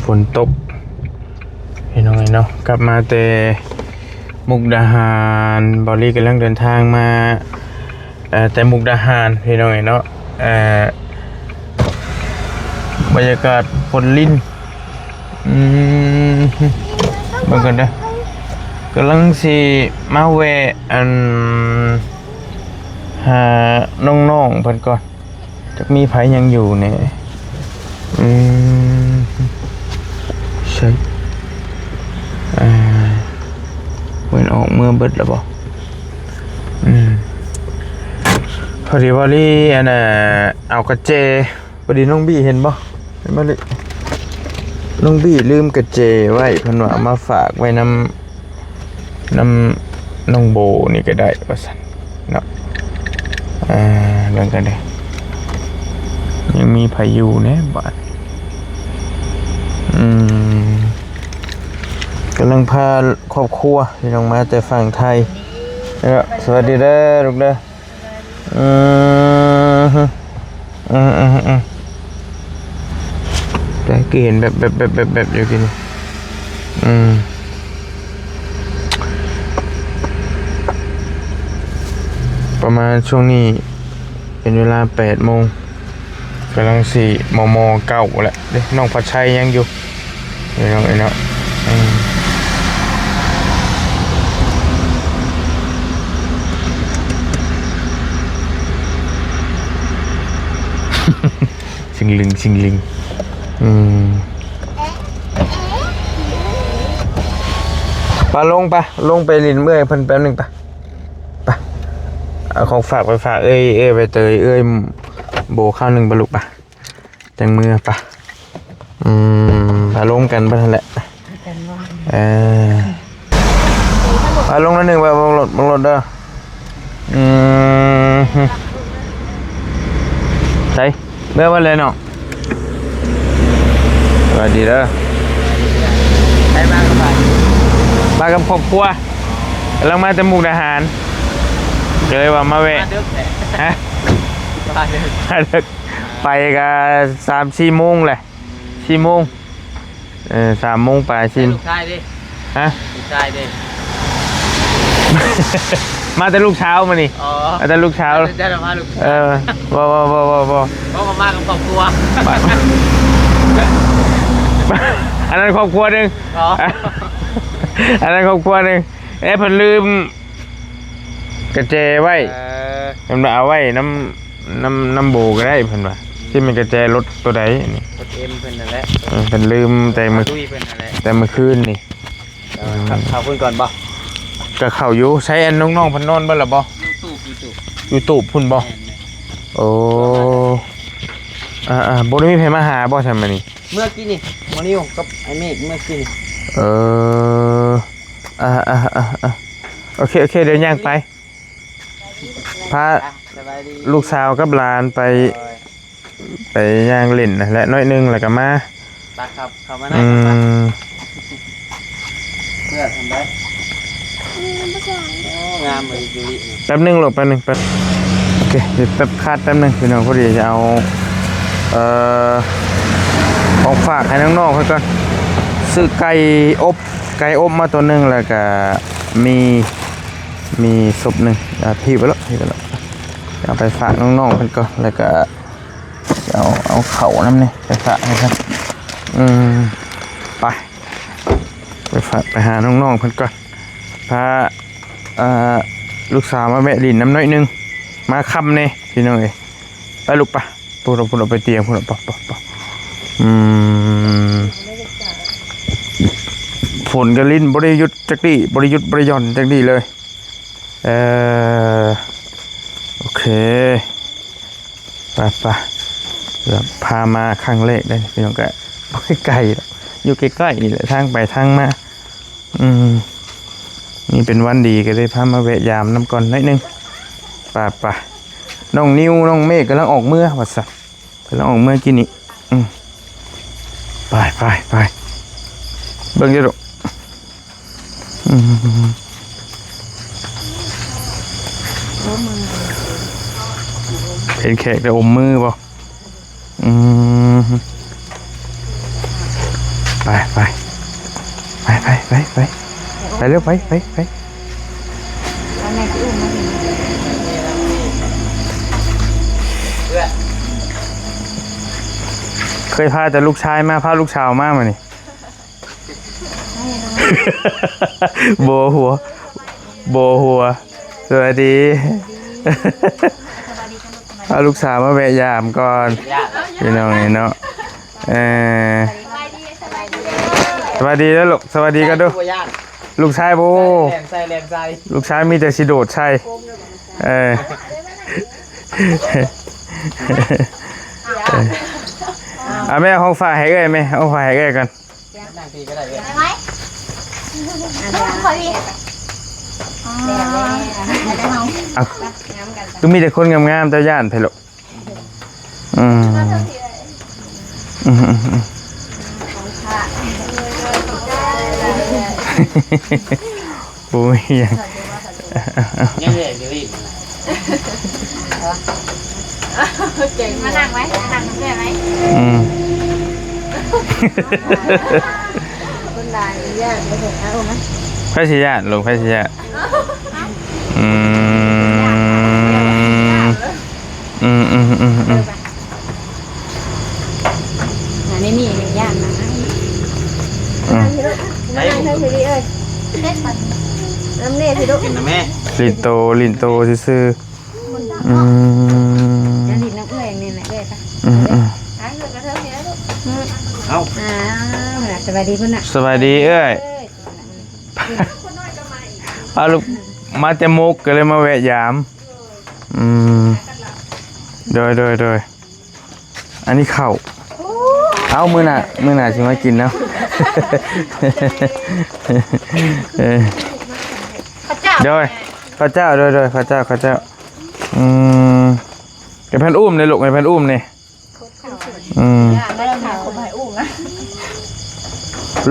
ຝົນຕົກພີ່ນ້ອງເອີຍເນາະ. ກັບມາແຕ່ມຸກດາຫານ, ເບົາລີກຳລັງເດີນທາງມາ ເອີ ແຕ່ມຸກດາຫານພີ່ນ້ອງເອີຍເນາະ. ເອີ ບັນຍາກາດຝົນລິນ ອືມ ເບິ່ງກັນເດີ ກຳລັງຊິມາແວະ ອັນ ຫານ້ອງໆເພິ່ນກ່ອນ. ຈັກມີໃຜຍັງຢູ່ແດ່. ອືມ ໃຊ່ ອ່າ ເພິ່ນອອກເມືອເບິດແລ້ວບໍ່? ອືມ ພໍດີ ພໍດີ ອັນນ່າ ເອົາກະແຈ ພໍດີ ນ້ອງບີເຫັນບໍ່? ເຫັນບໍ່ນີ້? ນ້ອງບີລືມກະແຈໄວ້ ເພິ່ນວ່າເອົາມາຝາກໄວ້ນຳ ນຳນ້ອງໂບນີ້ກໍໄດ້ວ່າຊັ້ນເນາະ. ອ່າ ເບິ່ງກັນເດີ ຍັງມີໃຜຢູ່ແດ່ບາດ. ອືມ ກຳລັງພາຄອບຄົວພີ່ນ້ອງມາແຕ່ຝັ່ງໄທເນາະ. ສະຫວັດດີເດີລູກເດີ. ອືມ ອືມ ອືມ ອືມ ແຕ່ຄືເຫັນແບບ ແບບ ແບບ ແບບ ແບບຢູ່ກີ້ນີ້. ອືມ ປະມານຊ່ວງນີ້ເປັນເວລາແປດໂມງ ກຳລັງຊິມໍ່ໆເກົ້າແລ້ວເດ້. ນ້ອງພັດໄຊຍັງຢູ່ ພີ່ນ້ອງເອີຍເນາະ. ອືມ ຊິງລິງ ຊິງລິງ. ອືມ ໄປລົງ ໄປລົງໄປຫຼິ້ນເມື່ອຍເພິ່ນແປັບໜຶ່ງ ໄປ ໄປ ເອົາຂອງຝາກໄປຝາກເອື້ອຍ ເອື້ອຍໃບເຕີຍ ເອື້ອຍໂບ ຄາວໜຶ່ງ ໄປລູກ ໄປ. ຈັ່ງເມືອປະ. ອືມ ປະລົງກັນເບິດຫັ້ນແຫຼະ. ເອີ ປະລົງໜ້ອຍໜຶ່ງ ປະລົງລົດ ລົງລົດເດີ. ອືມ ໃສ ເມືອເບິດເລີຍເນາະ. ສະຫວັດດີເດີ. ໄປມາກັບໃຜ? ມາກັບຄອບຄົວ ກຳລັງມາແຕ່ມຸກດາຫານ ກໍເລີຍວ່າມາແວະ. ມາດຶກແທ້. ຮະ? ມາດຶກ ມາດຶກ. ໄປກໍສາມສີ່ໂມງແຫຼະ ສີ່ໂມງ. ເອີ ສາມໂມງປາຍ ສີ່. ລູກຊາຍເດ້? ຮະ? ລູກຊາຍເດ້? ມາແຕ່ລູກສາວມື້ນີ້. ອໍ ມາແຕ່ລູກສາວ. ເຈົ້າລະພາລູກ ເອີ ບໍ່ ບໍ່ ບໍ່ ບໍ່ ບໍ່ ເວົ້າມາກັບຄອບຄົວ. ອັນນັ້ນຄອບຄົວໜຶ່ງ. ອໍ ອັນນັ້ນຄອບຄົວໜຶ່ງ. ເອ ເພິ່ນລືມ ກະແຈໄວ້. ເອີ ເພິ່ນວ່າເອົາໄວ້ນຳ ນຳ ນຳໂບກໍໄດ້ເພິ່ນວ່າ. ອືມ ທີ່ແມ່ນກະແຈລົດໂຕໃດນີ້? ລົດເອັມເພິ່ນນັ້ນແຫຼະ. ເອີ ເພິ່ນລືມແຕ່ມື້ ລຸຍເພິ່ນນັ້ນແຫຼະ ແຕ່ມື້ຄືນນີ້. ເອີ ເຂົ້າ ເຂົ້າພຸ້ນກ່ອນບໍ່? ກໍເຂົ້າຢູ່. ໃສ ອັນນ້ອງໆເພິ່ນນອນເບິດແລ້ວບໍ່? ຢູ່ຕູບ ຢູ່ຕູບ ຢູ່ຕູບພຸ້ນບໍ່? ແມ່ນໆ. ໂອ້ ອ່າໆ ບໍ່ໄດ້ມີໃຜມາຫາບໍ່ຊັ້ນມື້ນີ້? ເມື່ອກີ້ນີ້ ໝໍນິວກັບອ້າຍເມກເມື່ອກີ້ນີ້. ເອີ ອ່າໆໆ ໂອເຄ ໂອເຄ ດຽວຍ່າງໄປ ພາ ອ່ະ ສະບາຍດີ ລູກສາວກັບຫຼານໄປ ໂດຍ ໄປຍ່າງຫຼິ້ນຫັ້ນແຫຼະໜ້ອຍໜຶ່ງ ແລ້ວກໍມາ. ໄປ ເຂົ້າ ເຂົ້າມາໃນ ອືມ ເພື່ອທຳໄດ້. ໂອ້ ງາມເລີຍ ຢູລິ. ແປັບໜຶ່ງລູກ ແປັບໜຶ່ງ ແປັບ ໂອເຄ ດຽວແປັບ ຄາດແປັບໜຶ່ງພີ່ນ້ອງ ພໍດີຈະເອົາ ເອີ ຂອງຝາກໃຫ້ນ້ອງໆເພິ່ນກ່ອນ. ຊື້ໄກ່ອົບ ໄກ່ອົບມາໂຕໜຶ່ງ ແລ້ວກະໝີ່ ໝີ່ສົບໜຶ່ງ. ອ່າ ຖືໄປໂລດ ຖືໄປໂລດ ເອົາໄປຝາກນ້ອງໆເພິ່ນກ່ອນ ແລ້ວກະເອົາ ເອົາເຂົ້ານຳນີ້ໄປຝາກໃຫ້ເພິ່ນ. ອືມ ໄປ ໄປຝາກ ໄປຫານ້ອງໆເພິ່ນກ່ອນ. ພາ ອ່າ ລູກສາວມາແວະຫຼິ້ນນຳໜ້ອຍໜຶ່ງ ມາຄ່ຳແດ່ພີ່ນ້ອງເອີຍ. ໄປລູກ ໄປ. ພຸ້ນ ພຸ້ນ ໄປຕຽງພຸ້ນ ປະ ປະ ປະ. ອືມ ຝົນກໍລິນບໍ່ໄດ້ຢຸດຈັກດີ້ ບໍ່ໄດ້ຢຸດບໍ່ໄດ້ຢ່ອນຈັກດີ້ເລີຍ. ເອີ ໂອເຄ ໄປ ໄປ. ແບບພາມາຄັ້ງແລກເດ້ພີ່ນ້ອງ ກໍບໍ່ໄກດອກ ຢູ່ໃກ້ໆນີ້ແຫຼະ ທາງໄປທາງມາ. ອືມ ນີ້ເປັນວັນດີ ກໍເລີຍພາມາແວະຢາມນຳກ່ອນໜ້ອຍໜຶ່ງ. ໄປ ໄປ. ນ້ອງນິວ ນ້ອງເມກກຳລັງອອກເມືອວ່າຊັ້ນ ກຳລັງອອກເມືອກີ້ນີ້. ອືມ ໄປ ໄປ ໄປ ເບິ່ງເດີ້ລູກ. ອືມ ເຫັນແຂກແຕ່ອົມມືບໍ່? ອືມ ໄປ ໄປ ໄປ ໄປ ໄປ ໄປ ໄປເລັວ ໄປ ໄປ ໄປ. ເຄີຍພາແຕ່ລູກຊາຍມາ ພາລູກສາວມາມື້ນີ້. ບໍ່ຫົວ ບໍ່ຫົວ. ສະບາຍດີ. ເອົາລູກສາວມາແວະຢາມກ່ອນ ພີ່ນ້ອງເອີຍເນາະ. ເອີ ສະບາຍດີເດີລູກ ສະບາຍດີກັນດູ. ລູກຊາຍບໍ່ ແລ່ນໃສ່ ແລ່ນໃສ່ ລູກຊາຍມີແຕ່ຊິໂດດໃສ່. ເອີ ເອົາແມ່ ເອົາຂອງຝາກໃຫ້ເອື້ອຍແມ່ ເອົາຂອງຝາກໃຫ້ເອື້ອຍກ່ອນ. ນັ່ງພີ້ກໍໄດ້ເອື້ອຍ ໄດ້ໄໝ? ຄອຍພີ້ ເອົ້າ ຄືມີແຕ່ຄົນງາມໆ ເຈົ້າຢ້ານແທ້ລູກ. ອືມ ອືມ ອືມ ອືມ ບໍ່ມີຫຍັງ. ຍັງເຫຼືອຢູ່ອີກ ເກັ່ງ ມານັ່ງໄວ້ ນັ່ງເລື້ອຍໄວ້. ອືມ ຄົນຫຼາຍຢ້ານບໍ່ເຫັນ ເອົາມາ. ໃຜຊິຢ້ານລູກ ໃຜຊິຢ້ານ? ອືມ ອືມ ອືມ ອືມ ອືມ. ອັນນີ້ນີ້ຍັງຢ້ານນະ. ອືມ ມານັ່ງເທິງພີ້ເອີຍ ມານັ່ງເທິງພີ້ເອີຍ ເຮັດບັດ ນຳແນ່ພີ້ລູກ ກິນນຳແມ່ ຫຼິ້ນໂຕ ຫຼິ້ນໂຕຊື່ໆ. ອືມ ຫຼິ້ນນຳເອື້ອຍນີ້ແຫຼະເອື້ອຍ. ອືມ ອືມ ໄປເອື້ອຍກະເທີນີ້ລູກ. ເອົ້າ ອ້າວ ສະບາຍດີພຸ້ນນະ ສະບາຍດີເອື້ອຍ. ເອົ້າລູກ ມາແຕ່ມຸກ ກະເລີຍມາແວະຢາມ. ອືມ ໂດຍ ໂດຍ ໂດຍ. ອັນນີ້ເຂົ້າ ເອົ້າ ມື້ໜ້າ ມື້ໜ້າຊິມາກິນເນາະ. ເອີ ໂດຍ ເຂົ້າເຈົ້າ ໂດຍ ໂດຍ ເຂົ້າເຈົ້າ ເຂົ້າເຈົ້າ. ອືມ ໃຫ້ເພິ່ນອຸ້ມແດ່ລູກ ໃຫ້ເພິ່ນອຸ້ມແດ່. ອືມ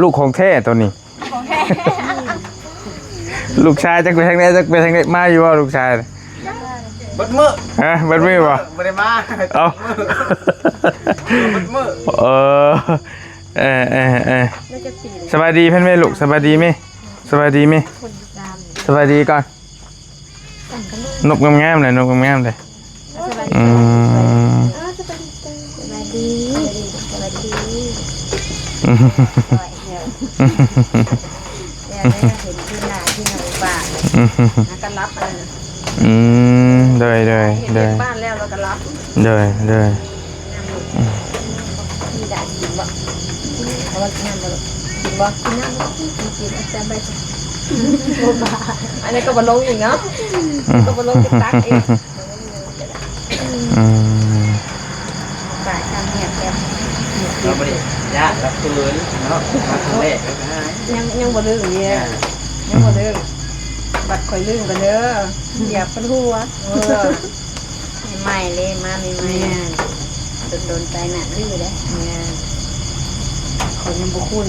ລູກຂອງແທ້ໂຕນີ້. ຂອງແທ້ ລູກຊາຍຈັກໄປທາງໃດ ຈັກໄປທາງໃດ. ມາຢູ່ບໍ່ລູກຊາຍ? ເບິດມື້ ຮະ ເບິດມື້ບໍ່? ບໍ່ໄດ້ມາ. ເອົ້າ ເບິດມື້ ເອີ ເອີ ເອີ ເອີ. ສະບາຍດີເພິ່ນແມ່ລູກ ສະບາຍດີແມ່ ສະບາຍດີແມ່ ສະບາຍດີກ່ອນ. ນົກງາມໆເລີຍ ນົກງາມໆເລີຍ. ອືມ ສະບາຍດີ ສະບາຍດີ ສະບາຍດີ. ອືມ ໂດຍ ໂດຍ ໂດຍ ໂດຍ ໂດຍ. ກິນບໍ່? ເອົາມາກິນນ້ຳບໍ່ລູກ? ກິນບໍ່? ກິນນ້ຳ ກິນ ກິນ ກິນ ເອົາແຊມໄປ. ອັນນີ້ກະບໍ່ລົງອີກເນາະ ກະບໍ່ລົງ ຕັກເອງ. ອືມ ຕາຍ ຊ່າງງຽບແທ້. ລາວບໍ່ໄດ້ຢ້ານ ລາວເຂີນເນາະ ມາຄັ້ງແລກລາວກະອາຍ. ຍັງ ຍັງບໍ່ເລີກເລີຍ ອ່າ ຍັງບໍ່ເລີກ. ບັດຂ້ອຍລືມກະເດີ ຢາກປວດຫົວ. ເອີ ໃໝ່ໆເດ້ ມາໃໝ່ໆ. ແມ່ນ ດົນໆໄປນະ ລືມເດ້. ແມ່ນ ຂ້ອຍຍັງບໍ່ຄຸ້ນ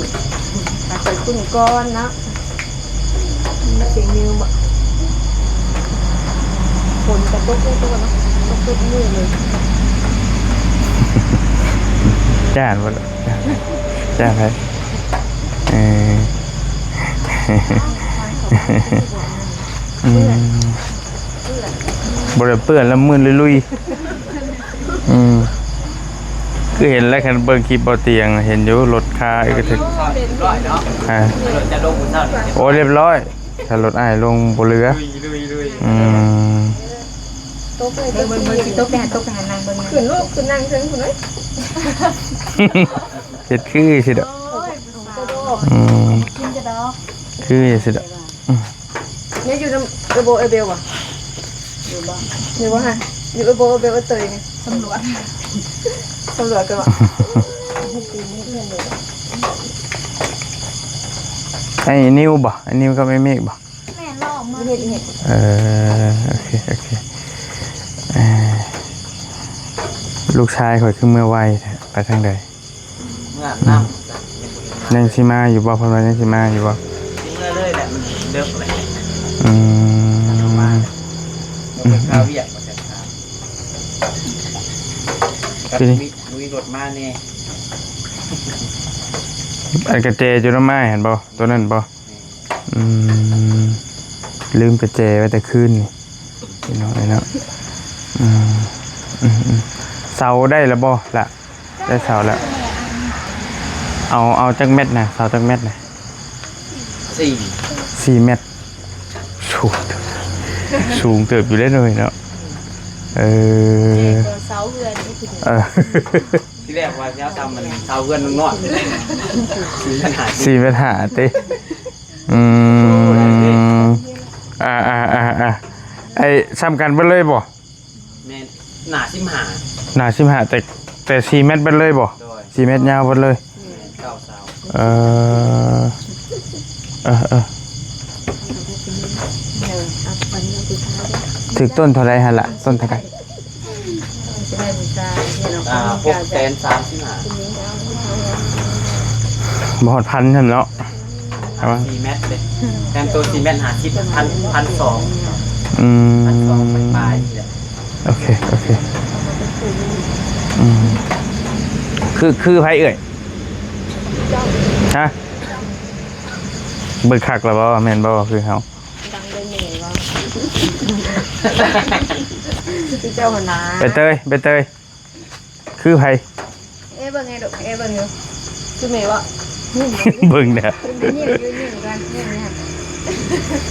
ຖ້າຂ້ອຍຄຸ້ນກ່ອນເນາະ. ສຽງນິວບໍ່? ຝົນກະຕົກເລີຍ ຕົກເນາະ ຕົກເບິດມື້ເລີຍ. ຢ້ານບໍ່? ຢ້ານໃຜ? ເອີ ອືມ ບໍ່ໄດ້ເປື້ອນລະ ມື່ນລຸຍໆ. ອືມ ຄືເຫັນແລ້ວ ຄັນເບິ່ງຄລິບບໍ່ຕຽງ ເຫັນຢູ່ ລົດຄາອີກກະເຖິກ. ຮະ ໂອ້ ລຽບຮ້ອຍ ຖ້າລົດອ້າຍລົງບໍ່ເຫຼືອ. ອືມ ຕົກເລີຍ ຕົກເລີຍ ຕົກໄປຫາ ຕົກໄປຫາ ນັ່ງເບິ່ງ ຂຶ້ນລູກ ຂຶ້ນນັ່ງເທິງພຸ້ນເອີຍ. ເຮັດຄືຊິດອກ. ໂອ້ຍ ອືມ ກິນຈະດອກ ຄືຊິດອກ. ອືມ ຍັງຢູ່ນຳເອື້ອຍໂບເອື້ອຍເບວບໍ່? ຢູ່ບໍ່? ຢູ່ບໍ່ຮະ? ຢູ່ເອື້ອຍໂບເອື້ອຍເບວເອື້ອຍເຕີຍນີ້ ສຳຫຼວດ ສຳຫຼວດກ່ອນບໍ່? ໄອ້ນິວບໍ່? ໄອ້ນິວກັບໄອ້ເມກບໍ່? ແມ່ນ ລອກມາ ເຮັດ ເຮັດ ເອີ ໂອເຄ ໂອເຄ. ເອີ ລູກຊາຍຂ້ອຍຄືເມືອໄວແທ້ ໄປທາງໃດ? ເມືອອາບນ້ຳ ອືມ ຍັງຊິມາຢູ່ບໍ່? ເພິ່ນວ່າຍັງຊິມາຢູ່ບໍ່? ຊິເມືອເລີຍແຫຼະ ມັນເດິກແລ້ວ. ອືມ ເອົາມາ ອືມ ເອົາໄປຄາວຽກວ່າຊັ້ນ. ທີນີ້ ມີລົດມາແນ່. ອັນກະແຈຢູ່ນຳອ້າຍຫັ້ນບໍ່? ໂຕນັ້ນບໍ່? ອືມ ລືມກະແຈໄວ້ແຕ່ຄືນນີ້ ພີ່ນ້ອງເອີຍເນາະ. ອືມ ອືມ ອືມ ເສົາໄດ້ແລ້ວບໍ່ລະ? ໄດ້ເສົາແລ້ວ. ເອົາ ເອົາຈັກແມັດນະ? ເສົາຈັກແມັດນະ? ສີ່ ສີ່ແມັດ. ສູງ ສູງເຕີບຢູ່ເດ້ເນາະ ເນາະ. ເອີ ເສາເຮືອນນີ້ຄື ເອີ ທີແລກວ່າຊິເອົາສ່ຳມັນເສົາເຮືອນນ້ອງນ້ອຍ ສີ່ແມັດຫ້າ ສີ່ແມັດຫ້າຕິ. ອືມ ອ່າໆໆໆ ໄອ້ ສ່ຳກັນເບິດເລີຍບໍ່? ແມ່ນ ໜ້າສິບຫ້າ ໜ້າສິບຫ້າ ແຕ່ ແຕ່ສີ່ແມັດເບິດເລີຍບໍ່? ໂດຍ ສີ່ແມັດຍາວເບິດເລີຍ. ແມ່ນ ເກົ້າເສົາ. ເອີ ເອີ ເອີ ຖືກຕົ້ນເທົ່າໃດຫັ້ນລະ? ຕົ້ນເທົ່າໃດ? ອ່າ ຫົກແສນສາມສິບຫ້າ ບໍ່ຮອດພັນຊ້ຳເນາະ. ສີ່ແມັດເດ້ ແຕ່ນໂຕສີ່ແມັດຫ້າສິບ ພັນ ພັນສອງ. ອືມ ພັນສອງປາຍໆ ນີ້ແຫຼະ. ໂອເຄ ໂອເຄ. ອືມ ຄື ຄືໃຜເອື້ອຍ? ຮະ? ເບິ່ງຄັກແລ້ວບໍ່? ແມ່ນບໍ່? ຄືເຮົາ ເຈົ້າຫັ້ນນະ ໃບເຕີຍ ໃບເຕີຍ ຄືໃຜ? ເອເບິ່ງໃຫ້ລູກ ເອເບິ່ງຢູ່ ຄືແມ່ບໍ່? ເບິ່ງແດ່ ຍິ້ມຢູ່ ຍິ້ມກ່ອນ ຍິ້ມຢູ່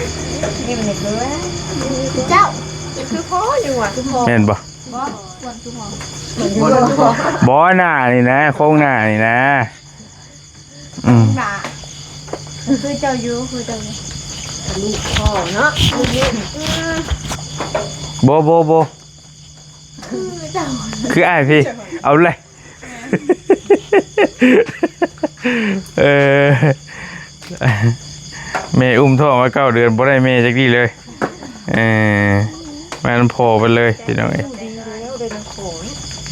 ຍິ້ມໃຫ້ເບິ່ງ. ເຈົ້າ ຄືພໍ່ຢູ່ຫວາ? ຄືພໍ່ ແມ່ນບໍ່? ບໍ່ ຄວນຄືພໍ່ ບໍ່ໜ້ານີ້ນະ ໂຄງໜ້ານີ້ນະ. ອືມ ໜ້າ ຄືເຈົ້າຢູ່ ຄືເຈົ້າຢູ່ ລູກພໍ່ເນາະ ຄືນີ້. ອືມ ບໍ່ ບໍ່ ບໍ່ ຄືເຈົ້າ ຄືອ້າຍພີ້ ເອົາເລີຍ. ເອີ ແມ່ອຸ້ມທ້ອງມາເກົ້າເດືອນ ບໍ່ໄດ້ແມ່ຈັກທີເລີຍ. ເອີ ມານຳພໍ່ເພິ່ນເລີຍ ພີ່ນ້ອງເອີຍ. ດີແລ້ວ ໄດ້ນຳພໍ່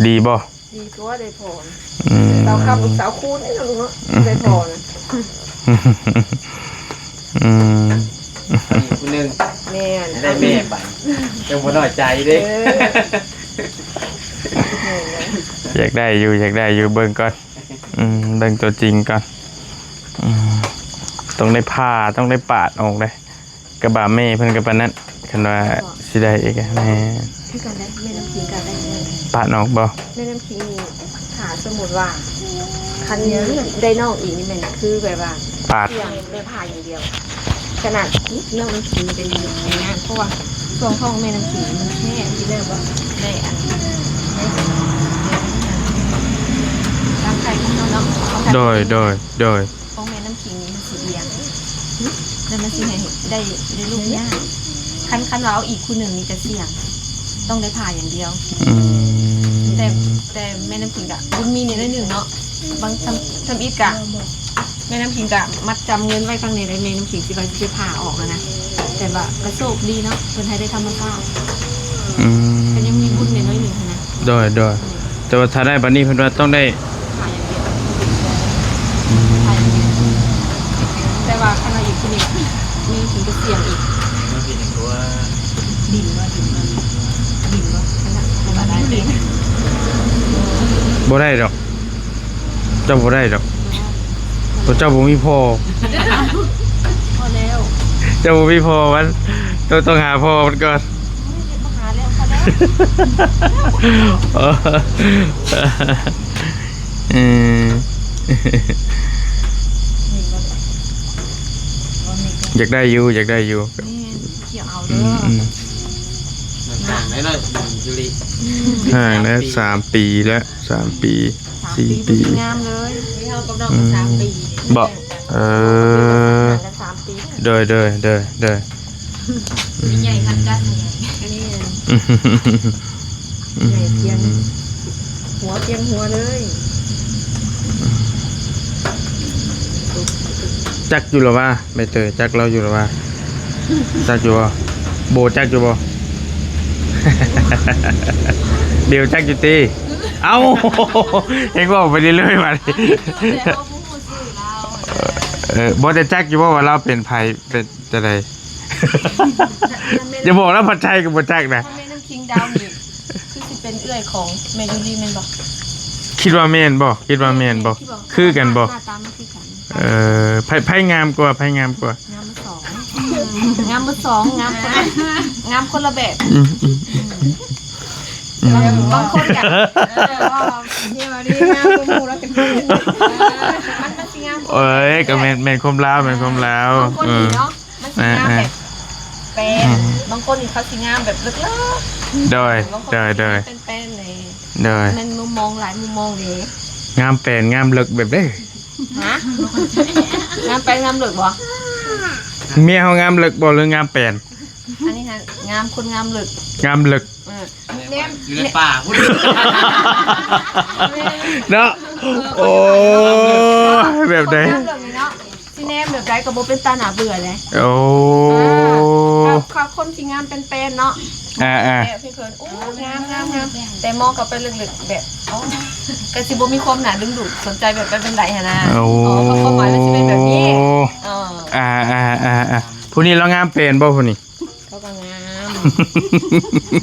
ດີບໍ່? ດີຕົວະ ໄດ້ພໍ່ນະ. ອືມ ສາວຄຳ ລູກສາວຄູນເດ້ເນາະ ລູກເນາະ ອືມ ໄດ້ພໍ່ນະ. ອືມ ອີກຜູ້ໜຶ່ງ ແມ່ນ ໄດ້ແມ່ບັດ ຈັ່ງບໍ່ນ້ອຍໃຈເດ້. ເອີ ຢາກໄດ້ຢູ່ ຢາກໄດ້ຢູ່ ເບິ່ງກ່ອນ. ອືມ ເບິ່ງຕົວຈິງກ່ອນ. ອືມ ຕ້ອງໄດ້ຜ່າ ຕ້ອງໄດ້ປາດອອກເດ້. ກະບາແມ່ເພິ່ນກະປານນັ້ນ ຄັນວ່າຊິໄດ້ອີກ ແມ່ ຄືກັນໄດ໋ ແມ່ນ້ຳຄິງກະໄດ້ ປາດອອກບໍ່? ແມ່ນ້ຳຄິງນີ້ ຖ້າສົມມຸດວ່າ ຄັນໄດ້ນ້ອງອີກນີ້ແມ່ນ ຄືແບບວ່າ ປາດ ສ່ຽງໄດ້ຜ່າຢ່າງດຽວ. ຂະໜາດນ້ອງນ້ຳຄິງເປັນຢູ່ໃນງານ ເພາະວ່າຊ່ວງທ້ອງແມ່ນ້ຳຄິງມັນແຄບ ທີ່ແລ້ວບໍ່ໄດ້ອັນ ໄດ້ ໄດ້ ຕາມໄຂ່ຂອງເຮົາເນາະ ຂອງ ໂດຍ ໂດຍ ໂດຍ ຂອງແມ່ນ້ຳ ຂິງນີ້ມັນຊິອຽງ ແລ້ວມັນຊິໃຫ້ໄດ້ ໄດ້ລູກຍາກ. ຄັນ ຄັນວ່າເອົາອີກຜູ້ໜຶ່ງນີ້ຈະສ່ຽງ ຕ້ອງໄດ້ຜ່າຢ່າງດຽວ. ອືມ ແຕ່ ແຕ່ແມ່ນ້ຳຂິງກະບຸນມີໜ້ອຍໜຶ່ງເນາະ. ບາງ ທຳ ທຳອິດກະ ແມ່ນ້ຳຂິງກະມັດຈຳເງິນໄວ້ຂ້າງໃນໃດ໋ ແມ່ນ້ຳຂິງຊິວ່າຊິໄປຜ່າອອກຫັ້ນນະ. ແຕ່ວ່າກະໂຊກດີເນາະ ເພິ່ນໃຫ້ໄດ້ທຳມະຊາດ. ອືມ ກະຍັງມີບຸນແດ່ໜ້ອຍໜຶ່ງຫັ້ນນະ. ໂດຍ ໂດຍ ແຕ່ວ່າຖ້າໄດ້ບາດນີ້ເພິ່ນວ່າຕ້ອງໄດ້ ແຕ່ວ່າຄັນວ່າຢູ່ທີ່ນີ້ມີ ມີກະສຽງອີກ ດີວ່າ ດີວ່າ ດີວ່າ ບໍ່ໄດ້ດອກ ເຈົ້າບໍ່ໄດ້ດອກ ເພາະເຈົ້າບໍ່ມີພໍ່. ພໍແລ້ວ ເຈົ້າບໍ່ມີພໍ່ ມັນຕ້ອງ ຕ້ອງຫາພໍ່ມັນກ່ອນ. ໂອ້ຍ ບໍ່ຫາແລ້ວ ພໍແລ້ວ. ເອີ ຢາກໄດ້ຢູ່ ຢາກໄດ້ຢູ່. ແມ່ນ ກ່ຽວເອົາເດີ. ອືມ ອືມ ມັນຫ່າງໄດ້ເນາະ ຢູຣິ ອືມ ຫ່າງໄດ້ສາມປີແລ້ວ ສາມປີ ສາມປີ ສີ່ປີ ບໍ່ມີງາມເລີຍ. ເຮົາກັບນ້ອງກໍສາມປີນີ້ ອືມ ບໍ່? ເອີ ສາມປີ ໂດຍ ໂດຍ ໂດຍ ໂດຍ ມີໃຫຍ່ທັນກັນ ອັນນີ້ ອືມ ໃຫຍ່ພຽງຫົວພຽງຫົວເລີຍ. ຈັກຢູ່ລະວ່າ ໃບເຕີຍ ຈັກລາວຢູ່ລະວ່າ? ຈັກຢູ່ບໍ່? ໂບຈັກຢູ່ບໍ່? ເບວຈັກຢູ່ຕິ? ເອົ້າ ຍັງເວົ້າໄປເລື້ອຍໆ ບາດນີ້. ເອີ ບໍ່ ແຕ່ຈັກຢູ່ບໍ່ວ່າລາວເປັນໃຜ ເປັນຈັ່ງໃດ? ຢ່າບອກນະ ພັດໄຊກໍບໍ່ຈັກນະ. ແມ່ນ້ຳຄິງດາວນີ້ ຄືຊິເປັນເອື້ອຍຂອງແມ່ຢູລີແມ່ນບໍ່? ຄິດວ່າແມ່ນບໍ່? ຄິດວ່າແມ່ນບໍ່? ແມ່ນ ຄິດວ່າ ຄືກັນບໍ່? ໜ້າຕາມັນຄືກັນ. ເອີ ໃຜ ໃຜງາມກວ່າ ໃຜງາມກວ່າ? ງາມເບິດສອງ ງາມເບິດສອງ ງາມຄົນລະ ງາມຄົນລະແບບ. ອືມ ອືມ ອືມ ບາງຄົນກະ ເອີ ວ່າເທວະດີງາມກວ່າໝູ່ລະ ເອີ ມັນ ມັນຊິງາມ ເອີຍ ກະແມ່ນ ແມ່ນຄວາມລາວ ແມ່ນຄວາມລາວ. ບາງຄົນນີ້ເນາະ ເອີ ມັນຊິງາມແບບ ເອີ ແປນ ອືມ ບາງຄົນນີ້ເຂົາຊິງາມແບບເລິກໆ. ໂດຍ ບາງຄົນ ໂດຍ ໂດຍ ແປນໆ ໂດຍ ແມ່ນມຸມມອງຫຼາຍມຸມມອງເດ້. ງາມແປນງາມເລິກແບບໃດ? ຮະ? ງາມແປນງາມເລິກບໍ່? ເມຍເຮົາງາມເລິກບໍ່ ຫຼືງາມແປນ? ອັນນີ້ຫັ້ນງາມຄົນງາມເລິກ ງາມເລິກ. ເອີ ແນມ ຢູ່ໃນປ່າພຸ້ນ ເນາະ. ໂອ້ຍ ແບບໃດ? ງາມເລິກນີ້ເນາະ ຊິແນມແບບໃດກໍບໍ່ເປັນຕາໜ້າເບື່ອເດ້. ໂອ້ ອ່າ ຖ້າ ຖ້າຄົນທີ່ງາມແປນໆ ເນາະ ອ່າໆ ແບບ ໂອ້ ງາມ ງາມ ງາມ ແຕ່ມອງເຂົ້າໄປເລິກໆ ແບບ ໂອ້ ກໍຊິບໍ່ມີຄວາມໜ້າດຶງດູດສົນໃຈແບບປານໃດຫັ້ນນະ. ໂອ້ ຄວາມໝາຍມັນຊິເປັນແບບນີ້. ເອີ ອ່າໆໆໆ ຜູ້ນີ້ລາວງາມແປນບໍ່ຜູ້ນີ້? ເຂົາກໍງາມ ງາມ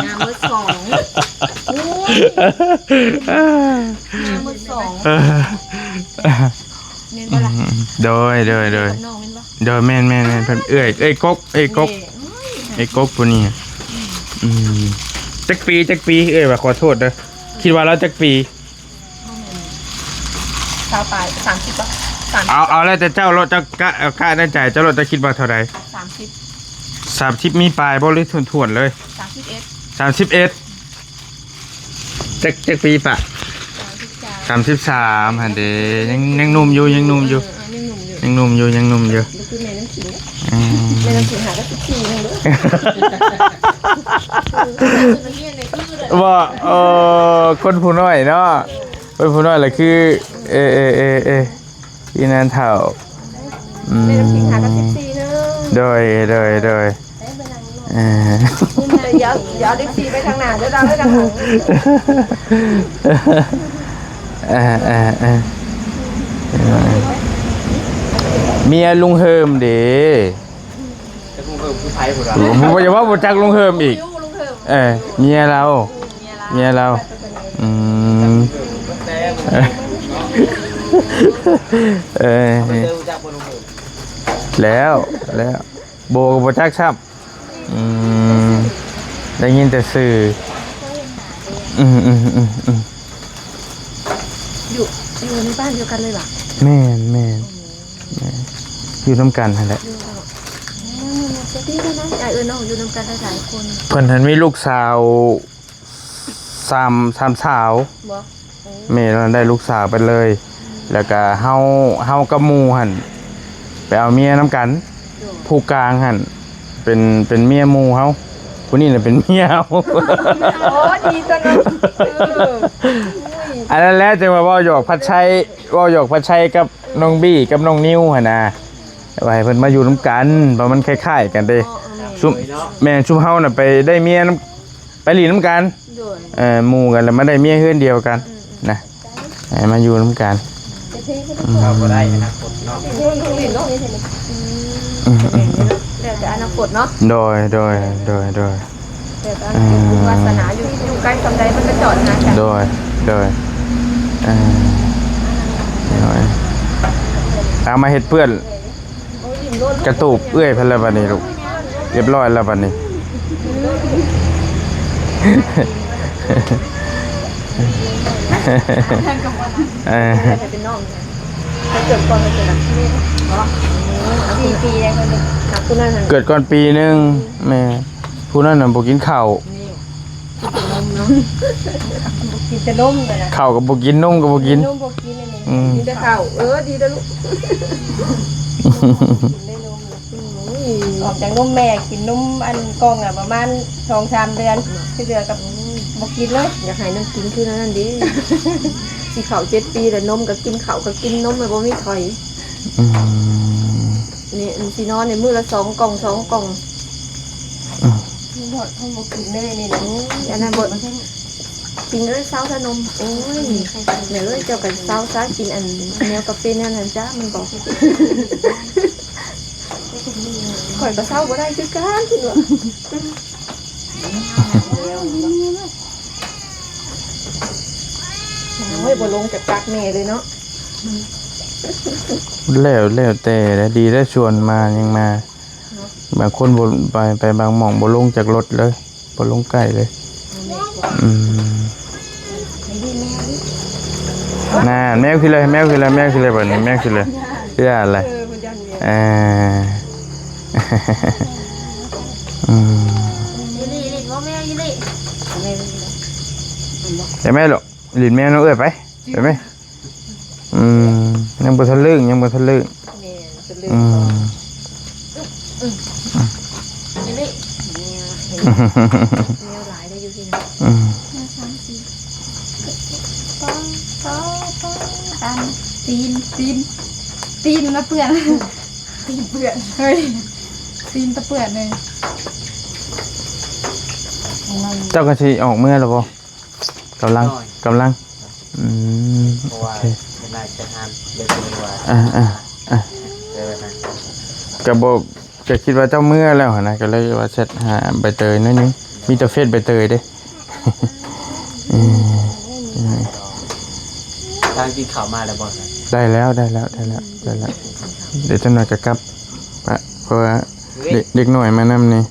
ງາມເບີສອງ. ໂອ້ຍ ງາມເບີສອງ ເອີ ແມ່ນບໍ່ລະ? ອືມ ໂດຍ ໂດຍ ໂດຍ ກັບນ້ອງແມ່ນບໍ່? ໂດຍ ແມ່ນໆໆ ເພິ່ນເອື້ອຍ ເອື້ອຍກົກ ເອື້ອຍກົກ ເອີຍ ເອື້ອຍກົກຜູ້ນີ້. ອືມ ອືມ ຈັກປີ ຈັກປີ ເອື້ອຍວ່າ ຂໍໂທດເດີ ຄິດວ່າລາວຈັກປີ? ຊາວປາຍ ສາມສິບບໍ່? ສາມສິບ ເອົາ ເອົາແລ້ວແຕ່ເຈົ້າໂລດ ເຈົ້າກະ ເອົາກະໃນໃຈເຈົ້າໂລດ ເຈົ້າຄິດວ່າເທົ່າໃດ? ສາມສິບ ສາມສິບ ມີປາຍບໍ່ ຫຼືຖ້ວນໆ ເລີຍ? ສາມສິບເອັດ ສາມສິບເອັດ. ຈັກ ຈັກປີປະ? ສາມສິບສາມ ສາມສິບສາມຫັ້ນເດ ຍັງ ຍັງໜຸ່ມຢູ່ ຍັງໜຸ່ມຢູ່ ເອີ ຍັງໜຸ່ມຢູ່ ຍັງໜຸ່ມຢູ່ ຍັງໜຸ່ມຢູ່. ບໍ່ຄືແມ່ນ້ຳຂິງເດ້ ອືມ ແມ່ນ້ຳຂິງຫາກໍສິບສີ່ໜຶ່ງເດີ້ ບໍ່? ເອີ ຄົນຜູ້ນ້ອຍເນາະ ເອີ ຄົນຜູ້ນ້ອຍລະຄື ເອີ ເອີ ເອີ ເອີ ອີນານເຖົ້າ ອືມ ແມ່ນ້ຳຂິງຫາກໍສິບສີ່ໜຶ່ງ ໂດຍ ໂດຍ ໂດຍ ເອີ ດຽວ ດຽວເອົາເດັກສີ່ໄປທາງໜ້າເດີ ດາວໄປທາງຫຼັງ. ເອີ ເອີ ເອີ ເມຍລຸງເຮີມເດ ຈັກລຸງເຮີມຄືໃຜພຸ້ນວະ ບໍ່ ບໍ່ ຢ່າເວົ້າບໍ່ຈັກລຸງເຮີມອີກ. ເອີ ເມຍລາວ ເມຍລາວ ອືມ ເອີ ແລ້ວ ແລ້ວ ໂບກໍບໍ່ຈັກຊ້ຳ. ອືມ ໄດ້ຍິນແຕ່ຊື່. ອືມ ອືມ ອືມ ອືມ ຢູ່ ຢູ່ໃນບ້ານດຽວກັນເລີຍຫວາ? ແມ່ນ ແມ່ນ ແມ່ນ ຢູ່ນຳກັນຫັ້ນແຫຼະ. ເພິ່ນຫັ້ນມີລູກສາວ ສາມ ສາມສາວ ບໍ່? ໂອ້ ແມ່ນ ໄດ້ລູກສາວໄປເລີຍ ແລ້ວກະເຮົາ ເຮົາກັບໝູ່ຫັ້ນໄປເອົາເມຍນຳກັນ. ໂດຍ ຜູ້ກາງຫັ້ນເປັນ ເປັນເມຍໝູ່ເຮົາ ຜູ້ນີ້ນະເປັນເມຍເຮົາ. ໂອ້ ດີຕົວະເນາະ. ເອີ ອັນນັ້ນແຫຼະ ຈັ່ງວ່າເວົ້າຫຍອກພັດໄຊ ເວົ້າຫຍອກພັດໄຊກັບນ້ອງບີກັບນ້ອງນິວຫັ້ນນະ ວ່າໃຫ້ເພິ່ນມາຢູ່ນຳກັນ ເພາະມັນຄ້າຍໆ ກັນເດ້. ຊຸມ ແມ່ນ ຊຸມເຮົານະໄປໄດ້ເມຍນຳ ໄປຫຼິ້ນນຳກັນ. ໂດຍ ເອີ ໝູ່ກັນແລ້ວມາໄດ້ເມຍເຮືອນດຽວກັນ ອືມ ນະ ໃຫ້ມາຢູ່ນຳກັນ. ອືມ ເຮົາບໍ່ໄດ້ອະນາຄົດເນາະ. ອືມ ອືມ ອືມ ແລ້ວແຕ່ອະນາຄົດເນາະ. ໂດຍ ໂດຍ ໂດຍ ໂດຍ ແຕ່ກໍບຸນວາສະໜາຢູ່ ຢູ່ໃກ້ສ່ຳໃດມັນກໍຈອດຫາກັນ. ໂດຍ ໂດຍ ເອີ ໂດຍ ເອົາມາເຮັດເປື້ອນ ກະຕູບເອື້ອຍເພິ່ນແລ້ວບັດນີ້ລູກ ຮຽບຮ້ອຍແລ້ວບັດນີ້. ເອີ ເປັນນ້ອງ ເກີດກ່ອນ ເກີດຫຼັງເນາະ. ສີ່ປີແລ້ວ ເກີດກ່ອນປີໜຶ່ງ. ແມ່ ຜູ້ນັ້ນນະບໍ່ກິນເຂົ້າ ນີ້ ກິນແຕ່ນົມເນາະ ກິນແຕ່ນົມ. ເຂົ້າກໍບໍ່ກິນ ນົມກໍບໍ່ກິນ ກິນນົມບໍ່ກິນ. ອືມ ກິນແຕ່ເຂົ້າ. ເອີ ດີແລ້ວລູກ ກິນໄດ້ນົມ. ອອກຈາກນົມແມ່ ກິນນົມອັນກ່ອງນະປະມານສອງສາມເດືອນ ທີ່ເຫຼືອກໍບໍ່ກິນເລີຍ. ຢາກໃຫ້ນາງກິນຄືນັ້ນເດ້ ຊິເຂົ້າເຈັດປີແລ້ວ ນົມກໍກິນ ເຂົ້າກໍກິນ ນົມມັນບໍ່ມີຖອຍ. ອືມ ນີ້ຊິນອນໃນມື້ລະສອງກ່ອງ ສອງກ່ອງ. ອືມ ບໍ່ ບໍ່ກິນເລີຍນີ້ນະ. ໂອ້ຍ ອັນນັ້ນບໍ່ ກິນເອີຍ ເຊົາຊະນົມ. ໂອ້ຍ ແມ່ເອີຍ ເຈົ້າກໍເຊົາຊະ ກິນອັນແນວກາເຟແນວນັ້ນຊະ ມັນບອກ. ຂ້ອຍກໍເຊົາບໍ່ໄດ້ຄືກັນ ເພິ່ນວ່າ. ໂອ້ຍ ບໍ່ລົງຈາກປາກແມ່ເລີຍເນາະ. ແລ້ວ ແລ້ວແຕ່ແຫຼະ ດີແລ້ວຊວນມາຍັງມາ ເນາະ ບາງຄົນບໍ່ໄປ ໄປບາງໝ່ອງບໍ່ລົງຈາກລົດເລີຍ ບໍ່ລົງໃກ້ເລີຍ. ອືມ ນັ້ນ ແມວຂຶ້ນເລີຍ ແມວຂຶ້ນເລີຍ ແມວຂຶ້ນເລີຍ ບັດນີ້ແມວຂຶ້ນເລີຍ ເອີ ເອີ ເອີ ອືມ ອີ່ຫຼີ ອີ່ຫຼີ ບໍ່ແມວ ອີ່ຫຼີ ແມ່ ແມ່ລູກ ຫຼິ້ນແມວນຳເອື້ອຍໄປ ໄປໄໝ? ອືມ ຍັງບໍ່ທັນລຶ້ງ ຍັງບໍ່ທັນລຶ້ງ ແມ່ນ ສະລຶ້ງ ອືມ ກ່ອນ ນີ້ນີ້ ແມວ ແມວຫຼາຍເດ້ຢູ່ທີ່ນີ້ ອືມ ສາມ ສີ່ ປອງ ປອງ ປອງ ຕາມ ຕີນ ຕີນ ຕີນລະເປື້ອນ ຕີນເປື້ອນ ເຮີ້ຍ ຕີນຕະເປື້ອນເລີຍ. ເຈົ້າກໍຊິອອກເມືອແລ້ວບໍ່? ກຳລັງ ກຳລັງ ອືມ ເພາະວ່າ ໂອເຄ ເວລາຈະຫາເລີກເລີຍວ່າ ອ່າ ອ່າ ອ່າ ເອີ ນະ ກໍບໍ່ ກໍຄິດວ່າເຈົ້າເມືອແລ້ວຫັ້ນນະ ກໍເລີຍວ່າແຊັດຫາໃບເຕີຍໜ້ອຍໜຶ່ງ ມີແຕ່ເຟສໃບເຕີຍເດ້ ອືມ ທາງກິນເຂົ້າມາແລ້ວບໍ່? ໄດ້ແລ້ວ ໄດ້ແລ້ວ ໄດ້ແລ້ວ ໄດ້ແລ້ວ ດຽວຈັກໜ່ອຍກໍກັບ ປະ ເພາະວ່າເດັກ ເດັກນ້ອຍມານຳນີ້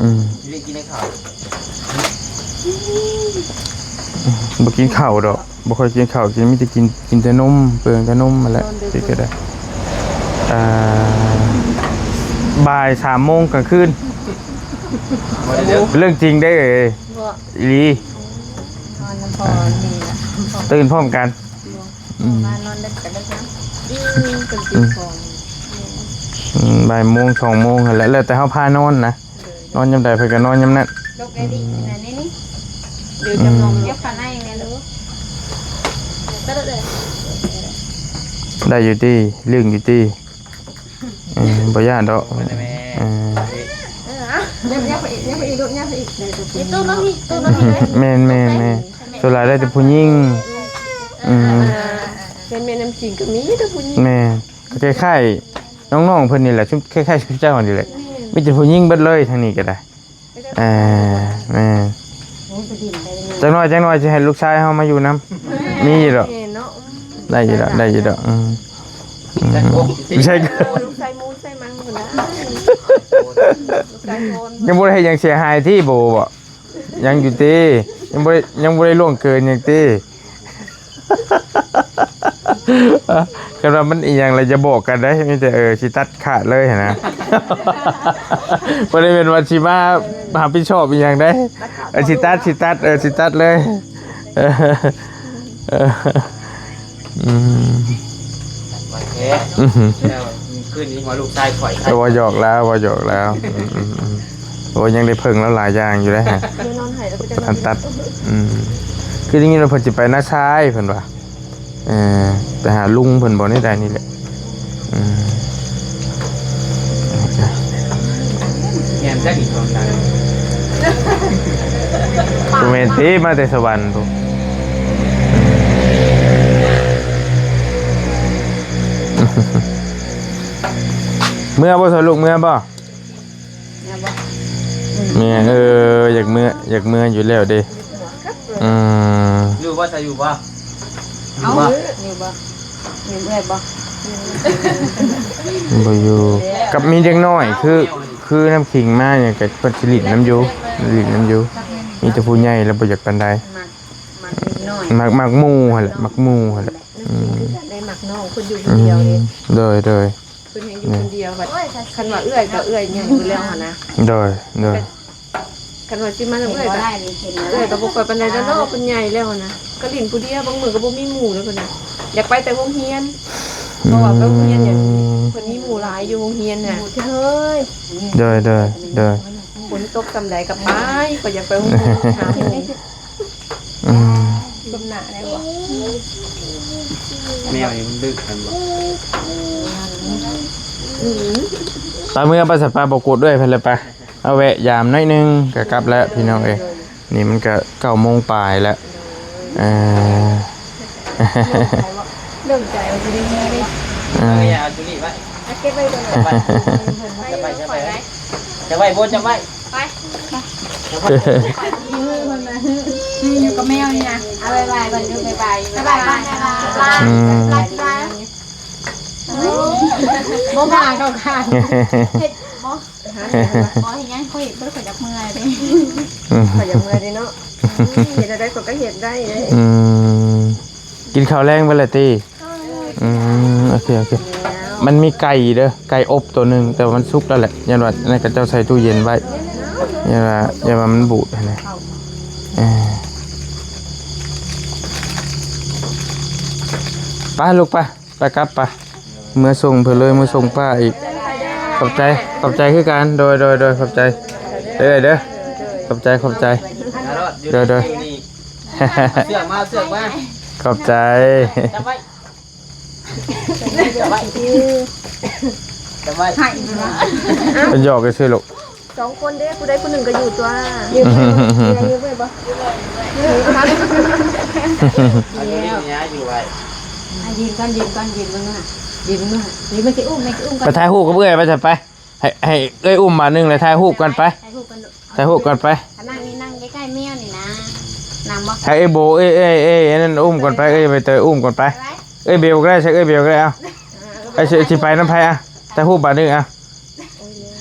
ອືມ ໄດ້ກິນເຂົ້າ ບໍ່ກິນເຂົ້າດອກ ບໍ່ຄ່ອຍກິນເຂົ້າ ກິນ ມີແຕ່ກິນ ກິນແຕ່ນົມ ເປີງແຕ່ນົມຫັ້ນແຫຼະ ນອນດຶກ ກິນກໍໄດ້ ອ່າ ບ່າຍສາມໂມງກາງຄືນ ບໍ່ໄດ້ເດີ ເລື່ອງຈິງເດ້ ບໍ່ ອີ່ຫຼີ ນອນນຳພໍ່ນີ້ລະ ຕື່ນພ້ອມກັນ ອືມ ມານອນເດິກກໍເດິກນະ ອືມ ເປັນ ອືມ ຕີສອງ ອືມ ບ່າຍໂມງ ສອງໂມງຫັ້ນແຫຼະ ແລ້ວແຕ່ເຮົາພານອນນະ ໂດຍ ນອນຍາມໃດເພິ່ນກໍນອນຍາມນັ້ນ ລົກໄດ້ດີ ອືມ ນັ້ນນີ້ ນີ້ ດຽວຈະນອນ ອືມ ຍົກຂາໃນແມ່ລູກ ໄດ້ຢູ່ຕິ ລຶ້ງຢູ່ຕິ ເອີ ບໍ່ຢ້ານດອກ ເອີ ເອີ ເອີ ຍັບ ຍັບໄປອີກ ຍັບໄປອີກ ລູກ ຍັບໄປອີກ ຕູ້ນ້ອງນີ້ ຕູ້ນ້ອງນີ້ ແມ່ນ ແມ່ນ ແມ່ນ ສ່ວນຫຼາຍໄດ້ແຕ່ຜູ້ຍິງ ອືມ ເອີ ເປັນແມ່ນ້ຳຈິງກໍມີແຕ່ຜູ້ຍິງ ແມ່ນ ກໍຄ້າຍໆ ນ້ອງໆເພິ່ນນີ້ແຫຼະ ຊຸມ ຄ້າຍໆຊຸມເຈົ້ານີ້ແຫຼະ ແມ່ນ ມີແຕ່ຜູ້ຍິງເບິດເລີຍທາງນີ້ກໍໄດ້ ເອີ ແມ່ນ ໂອ້ຍ ໄປດິນໄປເລີຍ ຈັກໜ້ອຍ ຈັກໜ້ອຍຊິໃຫ້ລູກຊາຍເຮົາມາຢູ່ນຳ ມີຢູ່ດອກ ແມ່ນເນາະ ໄດ້ຢູ່ດອກ ໄດ້ຢູ່ດອກ ອືມ ອືມ ໃຊ່ ລູກຊາຍມູນໃສ່ມັງພຸ້ນນະ ລູກຊາຍໂທນ ຍັງບໍ່ໄດ້ເຮັດຫຍັງເສຍຫາຍຕິ ໂບ ບໍ່? ຍັງຢູ່ຕິ ຍັງບໍ່ໄດ້ ຍັງບໍ່ໄດ້ລ່ວງເກີນຫຍັງຕິ ຄັນວ່າມັນອີ່ຫຍັງລະຢ່າບອກກັນເດ້ ມີແຕ່ ເອີ ຊິຕັດຂາດເລີຍຫັ້ນນະ ບໍ່ໄດ້ແມ່ນວ່າຊິມາຮັບຜິດຊອບອີ່ຫຍັງເດ້ ເອີ ຊິຕັດ ຊິຕັດ ເອີ ຊິຕັດເລີຍ ເອີ ອືມ ວ່າແທ້ ອືຮຶ ແລ້ວຄືນນີ້ວ່າລູກຊາຍຂ້ອຍ ກໍວ່າຫຍອກລາວ ວ່າຫຍອກລາວ ອືມໆໆ ໂອ້ຍ ຍັງໄດ້ເພິ່ງລາວຫຼາຍຢ່າງຢູ່ເດ້ ນອນໄຫ້ແລ້ວກໍຈະ ອັນຕັດ ອືມ ຄືໄດ້ຍິນວ່າເພິ່ນຊິໄປນາຊາຍ ເພິ່ນວ່າ ເອີ ໄປຫາລຸງເພິ່ນບໍ່ ນີ້ໃດນີ້ແຫຼະ ອືມ ແມ່ນຈັກອີກສອງດາວ ບໍ່ແມ່ນຕິ ມາແຕ່ສະຫວັນພຸ້ນ ເມືອບໍ່ຊະລູກ ເມືອບໍ່? ແມ່ນ ເອີ ຢາກເມືອ ຢາກເມືອຢູ່ແລ້ວເດ້ ອືມ ຢູ່ບໍ່ຊະ ຢູ່ບໍ່? ເອົ້າ ຢູ່ບໍ່? ຢູ່ບໍ່? ຢູ່ເອື້ອຍບໍ່? ບໍ່ຢູ່ ກັບມີເດັກນ້ອຍ ຄື ຄືນ້ຳຂີງມາຫຍັງກໍເພິ່ນຊິຫຼິ້ນນຳຢູ່ ຫຼິ້ນນຳຢູ່ ມີແຕ່ຜູ້ໃຫຍ່ລະບໍ່ຢາກປານໃດ ມັກ ມັກເດັກນ້ອຍ ມັກ ມັກໝູ່ຫັ້ນແຫຼະ ມັກໝູ່ຫັ້ນແຫຼະ ອືມ ໄດ້ມັກນ້ອງ ເພິ່ນຢູ່ຄົນດຽວເດ້ ອືມ ໂດຍ ໂດຍ ເພິ່ນແຮງຢູ່ຄົນດຽວ ບັດຄັນວ່າເອື້ອຍກໍເອື້ອຍໃຫຍ່ຢູ່ແລ້ວຫັ້ນນະ ໂດຍ ໂດຍ ຄັນວ່າຊິມານຳເອື້ອຍກໍ ເອື້ອຍກໍບໍ່ຄ່ອຍປານໃດແລ້ວເນາະ ເພິ່ນໃຫຍ່ແລ້ວຫັ້ນນະ ກໍຫຼິ້ນຜູ້ດຽວ ບາງມື້ກໍບໍ່ມີໝູ່ເດ້ເພິ່ນນະ ຢາກໄປແຕ່ໂຮງຮຽນ ເພາະວ່າໄປໂຮງຮຽນນີ້ ອືມ ເພິ່ນມີໝູ່ຫຼາຍຢູ່ໂຮງຮຽນນະ ໂດຍ ໂດຍ ໂດຍ ຝົນຕົກສ່ຳໃດກໍໄປ ກໍຢາກໄປໂຮງຮຽນຫາໝູ່ ອືມ ກົ້ມໜ້າໄດ້ບໍ່? ແມວນີ້ມັນດຶກແມ່ນບໍ່? ອືມ ໄປເມືອໄປ ສະ ໄປ ບໍ່ກົດເອື້ອຍເພິ່ນແລ້ວ ໄປ ເອົາແວະຢາມໜ້ອຍໜຶ່ງກໍກັບແລ້ວພີ່ນ້ອງເອີຍ ນີ້ມັນກໍເກົ້າໂມງປາຍແລ້ວ ເອີ ໂລ່ງໃຈວ່າຊິໄດ້ເມືອເດ້ ເອີ ເອົາໂຕນີ້ໄວ້ ເກັບໄວ້ກ່ອນ ໄປ ໄປ ໄປ ຈະໄວ້ບໍ່ ຈະໄວ້ ໄປ ໄປ ຢູ່ກັບແມວນີ້ນະ ເອົາ ບາຍບາຍກ່ອນ ບາຍບາຍ ບາຍບາຍ ບາຍບາຍ ອືມ ບາຍບາຍ ບາຍບາຍ ບໍ່ວ່າເຂົາຂາຍ ເຮັດບໍ່ ບໍ່ເຮັດຫຍັງ ຂ້ອຍ ຂ້ອຍຢາກເມື່ອຍເດ້ ອືມ ຂ້ອຍຢາກເມື່ອຍເດ້ເນາະ ເຮັດແນວໃດຂ້ອຍກໍເຮັດໄດ້ເດ້ ອືມ ກິນເຂົ້າແລງໄປແລ້ວຕິ? ອືມ ໂອເຄ ໂອເຄ ມັນມີໄກ່ເດີ ໄກ່ອົບໂຕໜຶ່ງ ແຕ່ວ່າມັນສຸກແລ້ວແຫຼະ ຢ້ານວ່າອັນນັ້ນເຂົາເຈົ້າໃສ່ຕູ້ເຢັນໄວ້ ຢ້ານວ່າ ຢ້ານວ່າມັນບູດຫັ້ນນະ ເອີ ໄປລູກໄປ ໄປກັບໄປ ເມືອສົ່ງເພິ່ນເລີຍ ເມືອສົ່ງປ້າອີກ ຂອບໃຈ ຂອບໃຈຄືກັນ ໂດຍ ໂດຍ ໂດຍ ຂອບໃຈເດີ້ ເດີ້ ຂອບໃຈ ຂອບໃຈ ໂດຍ ໂດຍ ເອົາເຊືອກມາ ເອົາເຊືອກມາ ຂອບໃຈ ຈັບໄວ້ ຈັບໄວ້ ຈັບໄວ້ ເພິ່ນຫຍອກຊື່ໆ ລູກ ສອງຄົນເດ້ ຜູ້ໃດຜູ້ໜຶ່ງກໍຢູ່ຕົວະ ຢືມໄວ້ບໍ່ ຢືມໄວ້ບໍ່ ຢືມໄວ້ບໍ່ ຢືມໄວ້ບໍ່ ອ່ະ ຢືມກ່ອນ ຢືມກ່ອນ ຢືມເບິ່ງດູຫັ້ນ ຢືມເບິ່ງດູຫັ້ນ ຢືມ ແມ່ຊິອຸ້ມ ແມ່ຊິອຸ້ມກ່ອນ ໄປຖ່າຍຮູບກັບເອື້ອຍໄປ ໄປ ໃຫ້ ໃຫ້ເອື້ອຍອຸ້ມບາດໜຶ່ງ ແລ້ວຖ່າຍຮູບກັນໄປ ຖ່າຍຮູບກັນເນາະ ຖ່າຍຮູບກັນໄປ ອັນນັ້ນນີ້ ນັ່ງໃກ້ໆ ແມວນີ້ນະ ນັ່ງບໍ່ ໃຫ້ເອື້ອຍໂບ ເອື້ອຍ ເອື້ອຍ ເອື້ອຍ ອັນນັ້ນອຸ້ມກັນໄປ ເອື້ອຍໃບເຕີຍອຸ້ມກັນໄປ ໄປ ເອື້ອຍເບວກໍໄດ້ ໃສ່ເອື້ອຍເບວກໍໄດ້ ເອົາ ໃຫ້ຊິ ຊິໄປນຳໃຜ ອ່ະ ຖ່າຍຮູບບາດໜຶ່ງ ອ່ະ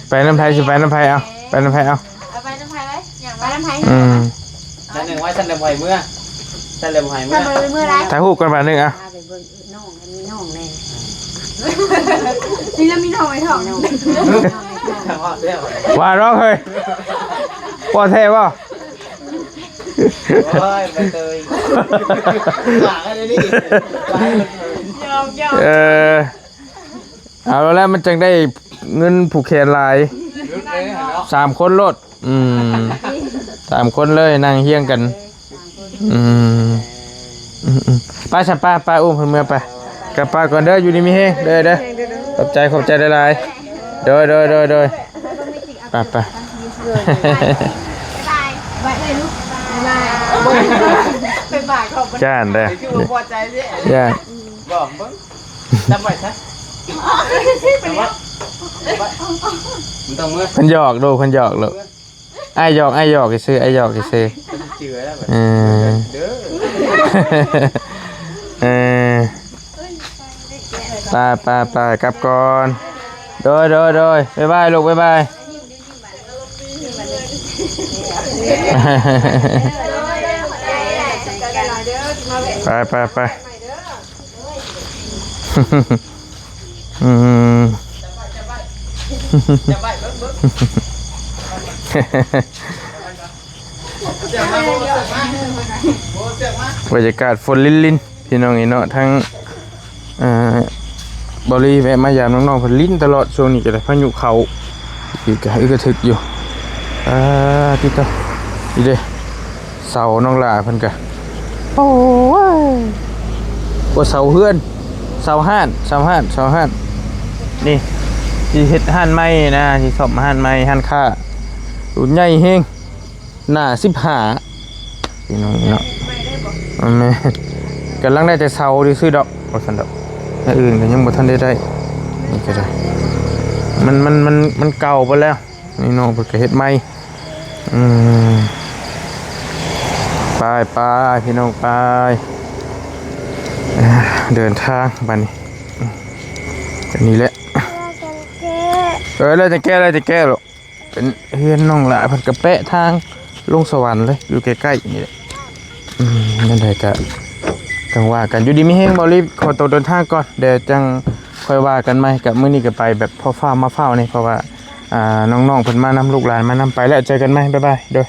ໄປນຳໃຜ ຊິໄປນຳໃຜ ເອົາ ໄປນຳໃຜ ເອົາ ເອົາ ໄປນຳໃຜໄວ້ ຫຍັງ ໄປນຳໃຜ ອືມ ຊັ້ນໜຶ່ງໄວ້ ຊັ້ນເດີມໃຫ້ເມືອ ຊັ້ນເດີມໃຫ້ເມືອ ເມືອໄດ້ ຖ່າຍຮູບກ່ອນບາດໜຶ່ງ ອ່ະ ພາໄປເບິ່ງນ້ອງ ມີນ້ອງແດ່ ນີ້ລະມີນ້ອງໄອ້ທອງ ວ່າດອກເຮີ້ຍ ວ່າແທ້ບໍ່ ໂອ້ຍ ໃບເຕີຍ ຫາກັນເດນີ້ ຫຍອກໆ ເອີ ເອົາແລ້ວ ມັນຈັ່ງໄດ້ເງິນຜູກແຂນຫຼາຍ ສາມຄົນໂລດ ອືມ ສາມຄົນເລີຍ ນັ່ງຮຽງກັນ ອືມ ອືມໆ ໄປຊະ ໄປ ໄປ ອຸ້ມເພິ່ນເມືອໄປ ກັບປ້າກ່ອນເດີ ຢູ່ດີມີແຮງເດີ ເດີ ຂອບໃຈ ຂອບໃຈຫຼາຍໆ ໂດຍ ໂດຍ ໂດຍ ໂດຍ ໄປ ໄປ ບາຍບາຍ ບາຍບາຍ ຢ້ານເດີ ຄືບໍ່ພໍໃຈເດ້ ຢ້ານ ບອກເບິ່ງ ຈັບໄວ້ຊະ ຈັບໄວ້ ຈັບໄວ້ ມັນຕ້ອງເມືອ ເພິ່ນຫຍອກໂລດ ເພິ່ນຫຍອກໂລດ ອ້າຍຫຍອກ ອ້າຍຫຍອກຊື່ໆ ອ້າຍຫຍອກຊື່ໆ ເອີ ເອີ ໄປ ໄປ ໄປ ກັບກ່ອນ ໂດຍ ໂດຍ ໂດຍ ບາຍບາຍລູກ ບາຍບາຍ ໄປ ໄປ ໄປ ອືມ ບັນຍາກາດຝົນລິນໆ ພີ່ນ້ອງເອີຍເນາະ ທັງ ເອີ ເບົາລີແວະມາຢາມນ້ອງໆ ເພິ່ນລິນຕະຫຼອດ ຊ່ວງນີ້ກໍໄດ້ພາຍຸເຂົ້າ ອີກກະອຶກກະທຶກຢູ່ ອ່າ ຕິດຕໍ່ ນີ້ເດ້ ເສົານ້ອງຫຼ້າເພິ່ນກະ ໂອ້ຍ ໂອ້ ເສົາເຮືອນ ເສົາຮ້ານ ເສົາຮ້ານ ເສົາຮ້ານ ນີ້ ຊິເຮັດຮ້ານໃໝ່ນະ ຊິສ້ອມຮ້ານໃໝ່ ຮ້ານຄ້າ ໃຫຍ່ແຮງ ໜ້າສິບຫ້າ ພີ່ນ້ອງເນາະ ແມ່ນ ກຳລັງໄດ້ແຕ່ເສົາຊື່ໆດອກ ວ່າຊັ້ນດອກ ແນວອື່ນກໍຍັງບໍ່ທັນໄດ້ໄດ້ ນີ້ກໍໄດ້ ມັນ ມັນ ມັນ ມັນເກົ່າໄປແລ້ວ ນີ້ນ້ອງເພິ່ນກໍເຮັດໃໝ່ ອືມ ໄປໆ ພີ່ນ້ອງ ໄປ ເດີນທາງບາດນີ້ ອືມ ອັນນີ້ແຫຼະ ເອີ ແລ້ວຈັ່ງແກ້ ແລ້ວຈັ່ງແກ້ລູກ ເປັນເຮືອນນ້ອງຫຼ້າ ເພິ່ນກະແປະທາງລົງສະຫວັນເລີຍ ຢູ່ໃກ້ໆນີ້ແຫຼະ ອືມ ແນວໃດກະຈັ່ງວ່າກັນ ຢູ່ດີມີແຮງ ເບົາລີ ຂໍໂຕເດີນທາງກ່ອນ ດຽວຈັ່ງຄ່ອຍວ່າກັນໃໝ່ ກະມື້ນີ້ກະໄປແບບພໍຟ້າວມາຟ້າວນີ້ ເພາະວ່າ ອ່າ ນ້ອງໆເພິ່ນມານຳ ລູກຫຼານມານຳ ໄປແລ້ວ ເຈີກັນໃໝ່ ບາຍບາຍ ໂດຍ.